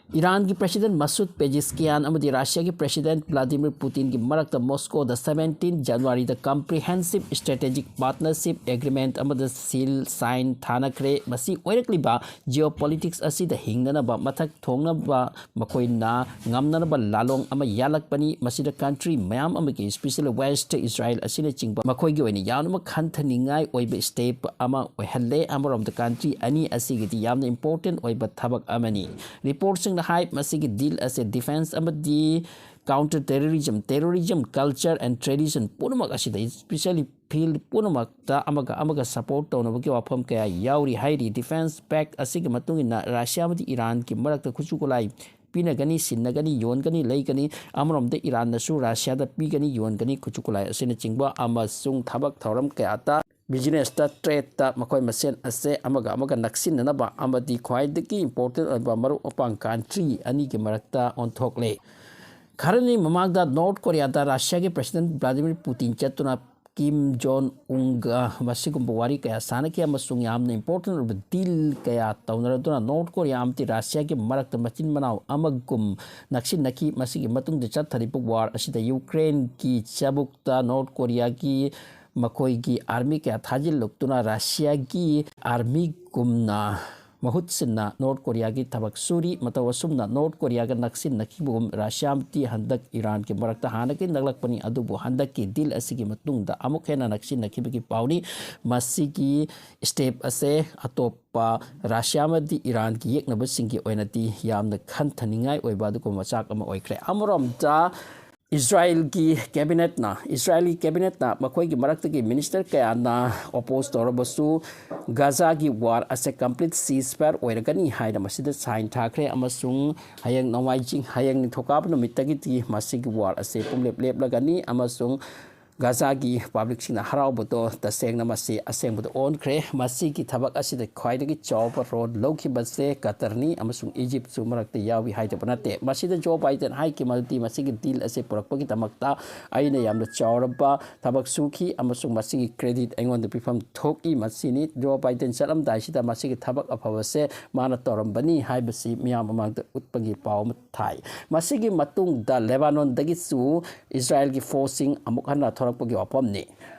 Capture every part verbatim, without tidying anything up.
ꯏꯔꯥꯟꯒꯤ President Masoud Pezeshkian ꯑꯃꯗꯤ ꯔꯁꯤꯌꯥꯒꯤ President Vladimir Putinꯒꯤ ꯃꯔꯛꯇ ꯃꯣꯁꯀꯣꯗ seventeen Januaryꯗ Comprehensive Strategic Partnership Agreement ꯑꯃꯗ seal sign ꯊꯥꯅꯈ꯭ꯔꯦ꯫ ꯃꯁꯤ ꯑꯣꯏꯔꯛꯂꯤꯕ geopolitics ꯑꯁꯤꯗ ꯍꯤꯡꯅꯅꯕ, ꯃꯊꯛ ꯊꯣꯡꯅꯕ, ꯃꯈꯣꯏꯅ ꯉꯝꯅꯅꯕ ꯂꯥꯂꯣꯡ ꯑꯃ ꯌꯥꯜꯂꯛꯄꯅꯤ꯫ ꯃꯁꯤꯗ country ꯃꯌꯥꯝ ꯑꯃꯒꯤ, especially West, Israel ꯑꯁꯤꯅꯆꯤꯡꯕ, ꯃꯈꯣꯏꯒꯤ ꯑꯣꯏꯅ ꯌꯥꯝꯅꯃꯛ ꯈꯟꯊꯅꯤꯡꯉꯥꯏ ꯑꯣꯏꯕ step ꯑꯃ ꯑꯣꯏꯍꯜꯂꯦ꯫ ꯑꯃꯔꯣꯝꯗ country ꯑꯅꯤ ꯑꯁꯤꯒꯤꯗꯤ ꯌꯥꯝꯅ important ꯑꯣꯏꯕ ꯊꯕꯛ ꯑꯃꯅꯤ꯫ Reportꯁꯤꯡꯅ ꯍꯥꯏ, ꯃꯁꯤꯒꯤ deal ꯑꯁꯤ defense ꯑꯃꯗꯤ counter terrorism, terrorism, culture and tradition ꯄꯨꯝꯅꯃꯛ ꯑꯁꯤꯗ, especially field ꯄꯨꯝꯅꯃꯛꯇ ꯑꯃꯒ ꯑꯃꯒ support ꯇꯧꯅꯕꯒꯤ ꯋꯥꯐꯝ ꯀꯌꯥ ꯌꯥꯎꯔꯤ ꯍꯥꯏꯔꯤ꯫ Defense pact ꯑꯁꯤꯒꯤ ꯃꯇꯨꯡ ꯏꯟꯅ ꯔꯁꯤꯌꯥ ꯑꯃꯗꯤ ꯏꯔꯥꯟꯒꯤ ꯃꯔꯛꯇ ꯈꯨꯠꯁꯨ ꯈꯨꯠꯂꯥꯏ ꯄꯤꯅꯒꯅꯤ, ꯁꯤꯟꯅꯒꯅꯤ, ꯌꯣꯟꯒꯅꯤ, ꯂꯩꯒꯅꯤ꯫ ꯑꯃꯔꯣꯝꯗ ꯏꯔꯥꯟꯅꯁꯨ ꯔꯁꯤꯌꯥꯗ ꯄꯤꯒꯅꯤ, ꯌꯣꯟꯒꯅꯤ, ꯈꯨꯠꯁꯨ ꯈꯨꯠꯂꯥꯏ ꯑꯁꯤꯅꯆꯤꯡꯕ ꯑꯃꯁꯨꯡ ꯊꯕꯛ ꯊꯧꯔꯝ ꯀꯌꯥꯗ, businessꯇ, tradeꯇ ꯃꯈꯣꯏ ꯃꯁꯦꯟ ꯑꯁꯦ ꯑꯃꯒ ꯑꯃꯒ ꯅꯛꯁꯤꯟꯅꯅꯕ ꯑꯃꯗꯤ ꯈ꯭ꯋꯥꯏꯗꯒꯤ important ꯑꯣꯏꯕ ꯃꯔꯨꯞ ꯃꯄꯥꯡ country ꯑꯅꯤꯒꯤ ꯃꯔꯛꯇ ꯑꯣꯟꯊꯣꯛꯂꯦ꯫ ꯈꯔꯅꯤ ꯃꯃꯥꯡꯗ North Koreaꯗ ꯔꯁꯤꯌꯥꯒꯤ President Vladimir Putin ꯆꯠꯇꯨꯅ Kim Jong Unꯒ ꯃꯁꯤꯒꯨꯝꯕ ꯋꯥꯔꯤ ꯀꯌꯥ ꯁꯥꯟꯅꯈꯤ ꯑꯃꯁꯨꯡ ꯌꯥꯝꯅ important ꯑꯣꯏꯕ deal ꯀꯌꯥ ꯇꯧꯅꯔꯗꯨꯅ North Korea ꯑꯃꯗꯤ ꯔꯁꯤꯌꯥꯒꯤ ꯃꯔꯛꯇ ꯃꯆꯤꯟ ꯃꯅꯥꯎ ꯑꯃꯒꯨꯝ ꯅꯛꯁꯤꯟꯅꯈꯤ꯫ ꯃꯁꯤꯒꯤ ꯃꯇꯨꯡꯗ ꯆꯠꯊꯔꯤꯕ war ꯑꯁꯤꯗ Ukraineꯒꯤ ꯆꯥꯕꯨꯛꯇ North Koreaꯒꯤ ꯃꯈꯣꯏꯒꯤ army ꯀꯌꯥ ꯊꯥꯖꯤꯜꯂꯛꯇꯨꯅ ꯔꯁꯤꯌꯥꯒꯤ armyꯒꯨꯝꯅ ꯃꯍꯨꯠ ꯁꯤꯟꯅ North Koreaꯒꯤ ꯊꯕꯛ ꯁꯨꯔꯤ꯫ ꯃꯇꯧ ꯑꯁꯨꯝꯅ North Koreaꯒ ꯅꯛꯁꯤꯟꯅꯈꯤꯕꯒꯨꯝ ꯔꯁꯤꯌꯥꯗꯤ ꯍꯟꯗꯛ ꯏꯔꯥꯟꯒꯤ ꯃꯔꯛꯇ ꯍꯥꯟꯅꯒꯤ ꯅꯛꯂꯛꯄꯅꯤ, ꯑꯗꯨꯕꯨ ꯍꯟꯗꯛꯀꯤ deal ꯑꯁꯤꯒꯤ ꯃꯇꯨꯡꯗ ꯑꯃꯨꯛ ꯍꯦꯟꯅ ꯅꯛꯁꯤꯟꯅꯈꯤꯕꯒꯤ ꯄꯥꯎꯅꯤ꯫ ꯃꯁꯤꯒꯤ step ꯑꯁꯦ ꯑꯇꯣꯞꯄ ꯔꯁꯤꯌꯥ ꯑꯃꯗꯤ ꯏꯔꯥꯟꯒꯤ ꯌꯦꯛꯅꯕꯁꯤꯡꯒꯤ ꯑꯣꯏꯅꯗꯤ ꯌꯥꯝꯅ ꯈꯟꯊꯅꯤꯡꯉꯥꯏ ꯑꯣꯏꯕ ꯑꯗꯨꯒꯨꯝꯕ ꯃꯆꯥꯛ ꯑꯃ ꯑꯣꯏꯈ꯭ꯔꯦ꯫ ꯑꯃꯔꯣꯝꯗ ꯏꯁꯔꯥꯏꯜꯒꯤ cabinetꯅ, ꯏꯁꯔꯥꯏꯜꯒꯤ cabinetꯅ ꯃꯈꯣꯏꯒꯤ ꯃꯔꯛꯇꯒꯤ minister ꯀꯌꯥꯅ oppose ꯇꯧꯔꯕꯁꯨ ꯒꯥꯖꯥꯒꯤ war ꯑꯁꯦ complete ceasefire ꯑꯣꯏꯔꯒꯅꯤ ꯍꯥꯏꯅ ꯃꯁꯤꯗ sign ꯊꯥꯈ꯭ꯔꯦ ꯑꯃꯁꯨꯡ ꯍꯌꯦꯡ ꯅꯣꯡꯃꯥꯏꯖꯤꯡ, ꯍꯌꯦꯡ ꯅꯤꯡꯊꯧꯀꯥꯕ ꯅꯨꯃꯤꯠꯇꯒꯤꯗꯤ ꯃꯁꯤꯒꯤ war ꯑꯁꯦ ꯄꯨꯝꯂꯦꯞ ꯂꯦꯞꯂꯒꯅꯤ ꯑꯃꯁꯨꯡ ꯒꯥꯖꯥꯒꯤ ꯄꯕ꯭ꯂꯤꯛꯁꯤꯡꯅ ꯍꯔꯥꯎꯕꯗꯣ ꯇꯁꯦꯡꯅ ꯃꯁꯤ ꯑꯁꯦꯡꯕꯗ ꯑꯣꯟꯈ꯭ꯔꯦ꯫ ꯃꯁꯤꯒꯤ ꯊꯕꯛ ꯑꯁꯤꯗ ꯈ꯭ꯋꯥꯏꯗꯒꯤ ꯆꯥꯎꯕ ꯔꯣꯜ ꯂꯧꯈꯤꯕꯁꯦ ꯀꯇꯔꯅꯤ ꯑꯃꯁꯨꯡ ꯏꯖꯤꯞꯁꯨ ꯃꯔꯛꯇ ꯌꯥꯎꯏ ꯍꯥꯏꯗꯕ ꯅꯠꯇꯦ꯫ ꯃꯁꯤꯗ ꯖꯣ ꯕꯥꯏꯗꯦꯟ ꯍꯥꯏꯈꯤ ꯃꯗꯨꯗꯤ ꯃꯁꯤꯒꯤ ꯗꯤꯜ ꯑꯁꯤ ꯄꯨꯔꯛꯄꯒꯤꯗꯃꯛꯇ ꯑꯩꯅ ꯌꯥꯝꯅ ꯆꯥꯎꯔꯕ ꯊꯕꯛ ꯁꯨꯈꯤ ꯑꯃꯁꯨꯡ ꯃꯁꯤꯒꯤ ꯀ꯭ꯔꯦꯗꯤꯠ ꯑꯩꯉꯣꯟꯗ ꯄꯤꯐꯝ ꯊꯣꯛꯏ꯫ ꯃꯁꯤꯅꯤ ꯖꯣ ꯕꯥꯏꯗꯦꯟ ꯆꯠꯂꯝꯗꯥꯏꯁꯤꯗ ꯃꯁꯤꯒꯤ ꯊꯕꯛ ꯑꯐꯕꯁꯦ ꯃꯥꯅ ꯇꯧꯔꯝꯕꯅꯤ ꯍꯥꯏꯕꯁꯤ ꯃꯤꯌꯥꯝ ꯃꯃꯥꯡꯗ ꯎꯠꯄꯒꯤ ꯄꯥꯎ ꯑꯃ ꯊꯥꯏ꯫ ꯃꯁꯤꯒꯤ ꯃꯇꯨꯡꯗ ꯂꯦꯕꯥꯅꯣꯟꯗꯒꯤꯁꯨ ꯏꯁꯔꯥꯌꯦꯜꯒꯤ ꯐꯣꯔꯁꯁꯤꯡ ꯑꯃꯨꯛ ꯍꯟꯅ ꯊꯣꯔꯛꯄꯒꯤ ꯋꯥꯐꯝꯅꯤ꯫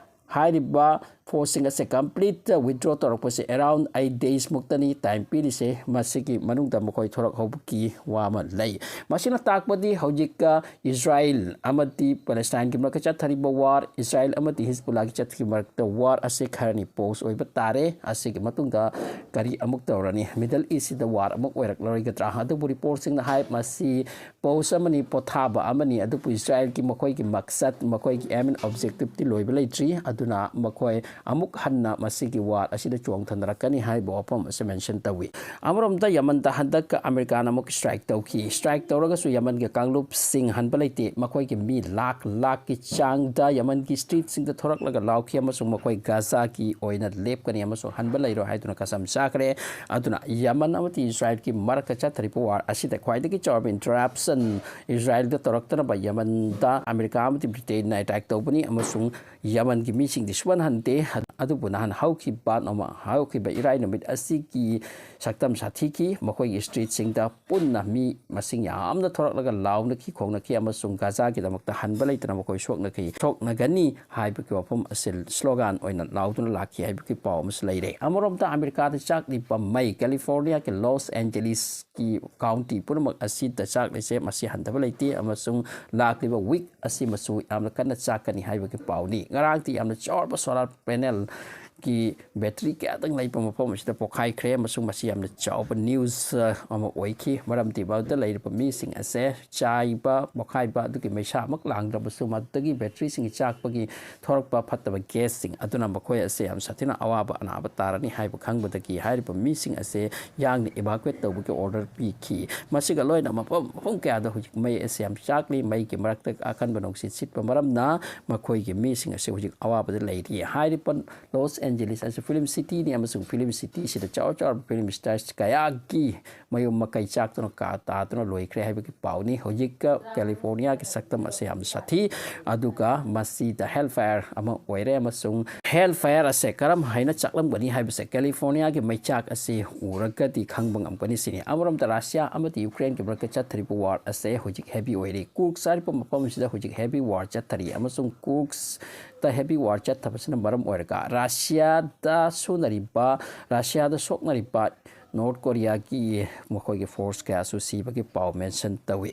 ꯍꯥꯏꯔꯤꯕ ꯐꯣꯔꯁꯁꯤꯡ ꯑꯁꯦ ꯀꯝꯄ꯭ꯂꯤꯠ ꯋꯤꯗ꯭ꯔꯣ ꯇꯧꯔꯛꯄꯁꯦ ꯑꯦꯔꯥꯎꯟ ꯑꯩꯠ ꯗꯦꯖꯃꯨꯛꯇꯅꯤ ꯇꯥꯏꯝ ꯄꯤꯔꯤꯁꯦ꯫ ꯃꯁꯤꯒꯤ ꯃꯅꯨꯡꯗ ꯃꯈꯣꯏ ꯊꯣꯔꯛꯍꯧꯕꯒꯤ ꯋꯥ ꯑꯃ ꯂꯩ꯫ ꯃꯁꯤꯅ ꯇꯥꯛꯄꯗꯤ ꯍꯧꯖꯤꯛ ꯏꯁꯔꯥꯌꯦꯜ ꯑꯃꯗꯤ ꯄꯦꯂꯦꯁꯇꯥꯏꯟꯒꯤ ꯃꯔꯛꯇ ꯆꯠꯊꯔꯤꯕ ꯋꯥꯔ, ꯏꯁꯔꯥꯌꯦꯜ ꯑꯃꯗꯤ ꯍꯤꯖꯕꯨꯜꯂꯥꯒꯤ ꯆꯠꯊꯔꯤꯕ ꯃꯔꯛꯇ ꯋꯥꯔ ꯑꯁꯦ ꯈꯔꯅꯤ ꯄꯣꯁ ꯑꯣꯏꯕ ꯇꯥꯔꯦ꯫ ꯑꯁꯤꯒꯤ ꯃꯇꯨꯡꯗ ꯀꯔꯤ ꯑꯃꯨꯛ ꯇꯧꯔꯅꯤ? ꯃꯤꯗꯜ ꯏꯁꯁꯤꯗ ꯋꯥꯔ ꯑꯃꯨꯛ ꯑꯣꯏꯔꯛꯂꯔꯣꯏꯒꯗ꯭ꯔꯥ? ꯑꯗꯨꯕꯨ ꯔꯤꯄꯣꯔꯠꯁꯤꯡꯅ ꯍꯥꯏ ꯃꯁꯤ ꯄꯣꯁ ꯑꯃꯅꯤ, ꯄꯣꯊꯥꯕ ꯑꯃꯅꯤ, ꯑꯗꯨꯕꯨ ꯏꯁꯔꯥꯌꯦꯜꯒꯤ ꯃꯈꯣꯏꯒꯤ ꯃꯛꯁꯠ, ꯃꯈꯣꯏꯒꯤ ꯑꯦꯝ ꯑꯦꯟ ꯑꯣꯕꯖꯦꯛꯇꯤꯞꯇꯤ ꯂꯣꯏꯕ ꯂꯩꯇ꯭ꯔꯤ꯫ ꯑꯗꯨꯅ ꯃꯈꯣꯏ ꯑꯃꯨꯛ ꯍꯟꯅ ꯃꯁꯤꯒꯤ ꯋꯥꯔ ꯑꯁꯤꯗ ꯆꯣꯡꯊꯅꯔꯛꯀꯅꯤ ꯍꯥꯏꯕ ꯋꯥꯐꯝ ꯑꯁꯤ ꯃꯦꯟꯁꯟ ꯇꯧꯏ꯫ ꯑꯃꯔꯣꯝꯗ ꯌꯃꯟꯗ ꯍꯟꯗꯛ ꯑꯃꯦꯔꯤꯀꯥꯅ ꯑꯃꯨꯛ ꯁ꯭ꯇ꯭ꯔꯥꯏꯛ ꯇꯧꯈꯤ꯫ ꯁ꯭ꯇ꯭ꯔꯥꯏꯛ ꯇꯧꯔꯒꯁꯨ ꯌꯃꯟꯒꯤ ꯀꯥꯡꯂꯨꯞꯁꯤꯡ ꯍꯟꯕ ꯂꯩꯇꯦ꯫ ꯃꯈꯣꯏꯒꯤ ꯃꯤ ꯂꯥꯛ ꯂꯥꯛꯀꯤ ꯆꯥꯡꯗ ꯌꯃꯟꯒꯤ ꯁ꯭ꯇ꯭ꯔꯤꯠꯁꯤꯡꯗ ꯊꯣꯔꯛꯂꯒ ꯂꯥꯎꯈꯤ ꯑꯃꯁꯨꯡ ꯃꯈꯣꯏ ꯒꯥꯖꯥꯒꯤ ꯑꯣꯏꯅ ꯂꯦꯞꯀꯅꯤ ꯑꯃꯁꯨꯡ ꯍꯟꯕ ꯂꯩꯔꯣꯏ ꯍꯥꯏꯗꯨꯅ ꯀꯁꯝ ꯆꯥꯈ꯭ꯔꯦ꯫ ꯑꯗꯨꯅ ꯌꯃꯟ ꯑꯃꯗꯤ ꯏꯁꯔꯥꯌꯦꯜꯒꯤ ꯃꯔꯛꯇ ꯆꯠꯊꯔꯤꯕ ꯋꯥꯔ ꯑꯁꯤꯗ ꯈ꯭ꯋꯥꯏꯗꯒꯤ ꯆꯥꯎꯔꯕ ꯏꯟꯇꯔꯞꯁꯟ ꯏꯁꯔꯥꯌꯦꯜꯗ ꯇꯧꯔꯛꯇꯅꯕ ꯌꯃꯟꯗ ꯑꯃꯦꯔꯤꯀꯥ ꯑꯃꯗꯤ ꯕ꯭ꯔꯤꯇꯦꯟꯅ ꯑꯦꯇꯦꯛ ꯇꯧꯕꯅꯤ ꯑꯃꯁꯨꯡ ꯌꯃꯟꯒꯤ ꯃꯤꯁꯤꯡꯗꯤ ꯁꯨꯍꯟꯍꯟꯗꯦ꯫ ꯑꯗꯨꯕꯨ ꯅꯍꯥꯟ ꯍꯧꯈꯤꯕ ꯅꯣꯡꯃ ꯍꯧꯈꯤꯕ ꯏꯔꯥꯏ ꯅꯨꯃꯤꯠ ꯑꯁꯤꯒꯤ ꯁꯛꯇꯝ ꯁꯥꯊꯤꯈꯤ꯫ ꯃꯈꯣꯏꯒꯤ ꯁ꯭ꯇ꯭ꯔꯤꯠꯁꯤꯡꯗ ꯄꯨꯟꯅ ꯃꯤ ꯃꯁꯤꯡ ꯌꯥꯝꯅ ꯊꯣꯔꯛꯂꯒ ꯂꯥꯎꯅꯈꯤ, ꯈꯣꯡꯅꯈꯤ ꯑꯃꯁꯨꯡ ꯒꯥꯖꯥꯒꯤꯗꯃꯛꯇ ꯍꯟꯕ ꯂꯩꯇꯅ ꯃꯈꯣꯏ ꯁꯣꯛꯅꯈꯤ, ꯁꯣꯛꯅꯒꯅꯤ ꯍꯥꯏꯕꯒꯤ ꯋꯥꯐꯝ ꯑꯁꯤ ꯁ꯭ꯂꯣꯒꯥꯟ ꯑꯣꯏꯅ ꯂꯥꯎꯗꯨꯅ ꯂꯥꯛꯈꯤ ꯍꯥꯏꯕꯒꯤ ꯄꯥꯎ ꯑꯃꯁꯨ ꯂꯩꯔꯦ꯫ ꯑꯃꯔꯣꯝꯗ ꯑꯃꯦꯔꯤꯀꯥꯗ ꯆꯥꯛꯂꯤꯕ ꯃꯩ ꯀꯦꯂꯤꯐꯣꯔꯅꯤꯌꯥꯒꯤ ꯂꯣꯁ ꯑꯦꯟꯖꯦꯂꯤꯁꯀꯤ ꯀꯥꯎꯟꯇꯤ ꯄꯨꯝꯅꯃꯛ ꯑꯁꯤꯗ ꯆꯥꯛꯂꯤꯁꯦ ꯃꯁꯤ ꯍꯟꯊꯕ ꯂꯩꯇꯦ ꯑꯃꯁꯨꯡ ꯂꯥꯛꯂꯤꯕ ꯋꯤꯛ ꯑꯁꯤꯃꯁꯨ ꯌꯥꯝꯅ ꯀꯟꯅ ꯆꯥꯛꯀꯅꯤ ꯍꯥꯏꯕꯒꯤ ꯄꯥꯎꯅꯤ꯫ ꯉꯔꯥꯡꯗꯤ ꯌꯥꯝꯅ ꯆꯥꯎꯔꯕ ꯁꯣꯂꯥꯔ ꯄꯦꯅꯦꯜ ꯀꯤ ꯕꯦꯇ꯭ꯔꯤ ꯀꯌꯥꯗꯪ ꯂꯩꯕ ꯃꯐꯝ ꯑꯁꯤꯗ ꯄꯣꯈꯥꯏꯈ꯭ꯔꯦ ꯑꯃꯁꯨꯡ ꯃꯁꯤ ꯌꯥꯝꯅ ꯆꯥꯎꯕ ꯅ꯭ꯌꯨꯁ ꯑꯃ ꯑꯣꯏꯈꯤ꯫ ꯃꯔꯝꯗꯤ ꯃꯗꯨꯗ ꯂꯩꯔꯤꯕ ꯃꯤꯁꯤꯡ ꯑꯁꯦ ꯆꯥꯏꯕ, ꯄꯣꯈꯥꯏꯕ ꯑꯗꯨꯒꯤ ꯃꯩꯁꯥꯃꯛ ꯂꯥꯡꯗ꯭ꯔꯕꯁꯨ, ꯃꯗꯨꯗꯒꯤ ꯕꯦꯇ꯭ꯔꯤꯁꯤꯡ ꯆꯥꯛꯄꯒꯤ ꯊꯣꯔꯛꯄ ꯐꯠꯇꯕ ꯒ꯭ꯌꯥꯁꯁꯤꯡ ꯑꯗꯨꯅ ꯃꯈꯣꯏ ꯑꯁꯦ ꯌꯥꯝ ꯁꯥꯊꯤꯅ ꯑꯋꯥꯕ ꯑꯅꯥꯕ ꯇꯥꯔꯅꯤ ꯍꯥꯏꯕ ꯈꯪꯕꯗꯒꯤ ꯍꯥꯏꯔꯤꯕ ꯃꯤꯁꯤꯡ ꯑꯁꯦ ꯌꯥꯡꯅ ꯏꯚꯥꯀꯨꯋꯦꯠ ꯇꯧꯕꯒꯤ ꯑꯣꯔꯗꯔ ꯄꯤꯈꯤ꯫ ꯃꯁꯤꯒ ꯂꯣꯏꯅ ꯃꯐꯝ ꯃꯐꯝ ꯀꯌꯥꯗ ꯍꯧꯖꯤꯛ ꯃꯩ ꯑꯁꯤ ꯌꯥꯝ ꯆꯥꯛꯂꯤ꯫ ꯃꯩꯒꯤ ꯃꯔꯛꯇ ꯑꯀꯟꯕ ꯅꯨꯡꯁꯤꯠ ꯁꯤꯠꯄ ꯃꯔꯝꯅ ꯃꯈꯣꯏꯒꯤ ꯃꯤꯁꯤꯡ ꯑꯁꯤ ꯍꯧꯖꯤꯛ ꯑꯋꯥꯕꯗ ꯂꯩꯔꯤ꯫ ꯍꯥꯏꯔꯤꯕ ꯂꯣꯁ ꯑꯦꯟꯖꯦꯂꯤꯁ ꯑꯁꯤ ꯐꯤꯂꯝ ꯁꯤꯇꯤꯅꯤ ꯑꯃꯁꯨꯡ ꯐꯤꯂꯝ ꯁꯤꯇꯤꯁꯤꯗ ꯆꯥꯎ ꯆꯥꯎꯔꯕ ꯐꯤꯂꯝ ꯁ꯭ꯇꯥꯔꯁ ꯀꯌꯥꯒꯤ ꯃꯌꯨꯝ ꯃꯀꯩ ꯆꯥꯛꯇꯨꯅ ꯀꯥ ꯇꯥꯗꯨꯅ ꯂꯣꯏꯈ꯭ꯔꯦ ꯍꯥꯏꯕꯒꯤ ꯄꯥꯎꯅꯤ꯫ ꯍꯧꯖꯤꯛꯀ ꯀꯦꯂꯤꯐꯣꯔꯅꯤꯌꯥꯒꯤ ꯁꯛꯇꯝ ꯑꯁꯤ ꯌꯥꯝꯅ ꯁꯥꯊꯤ, ꯑꯗꯨꯒ ꯃꯁꯤꯗ ꯍꯦꯜ ꯐꯥꯌꯔ ꯑꯃ ꯑꯣꯏꯔꯦ ꯑꯃꯁꯨꯡ ꯍꯦꯜ ꯐꯥꯌꯔ ꯑꯁꯦ ꯀꯔꯝ ꯍꯥꯏꯅ ꯆꯥꯛꯂꯝꯒꯅꯤ ꯍꯥꯏꯕꯁꯦ ꯀꯦꯂꯤꯐꯣꯔꯅꯤꯌꯥꯒꯤ ꯃꯩꯆꯥꯛ ꯑꯁꯤ ꯎꯔꯒꯗꯤ ꯈꯪꯕ ꯉꯝꯒꯅꯤ ꯁꯤꯅꯤ꯫ ꯑꯃꯔꯣꯝꯗ ꯔꯁꯤꯌꯥ ꯑꯃꯗꯤ ꯌꯨꯀ꯭ꯔꯦꯟꯒꯤ ꯃꯔꯛꯇ ꯆꯠꯊꯔꯤꯕ ꯋꯥꯔ ꯑꯁꯦ ꯍꯧꯖꯤꯛ ꯍꯦꯚꯤ ꯑꯣꯏꯔꯤ꯫ ꯀꯨꯔꯁ ꯍꯥꯏꯔꯤꯕ ꯃꯐꯝ ꯑꯁꯤꯗ ꯍꯧꯖꯤꯛ ꯍꯦꯚꯤ ꯋꯥꯔ ꯆꯠꯊꯔꯤ ꯑꯃꯁꯨꯡ ꯀꯨꯔꯁꯇ ꯍꯦꯚꯤ ꯋꯥꯔ ꯆꯠꯊꯕꯁꯤꯅ ꯃꯔꯝ ꯑꯣꯏꯔꯒ ꯔꯁꯤꯌꯥꯗ ꯁꯣꯟꯅꯔꯤꯕ, ꯔꯁꯤꯌꯥꯗ ꯁꯣꯛꯅꯔꯤꯕ ꯅꯣꯔꯠ ꯀꯣꯔꯤꯌꯥꯒꯤ ꯃꯈꯣꯏꯒꯤ ꯐꯣꯔꯁ ꯀꯌꯥꯁꯨ ꯁꯤꯕꯒꯤ ꯄꯥꯎ ꯃꯦꯟꯁꯟ ꯇꯧꯏ꯫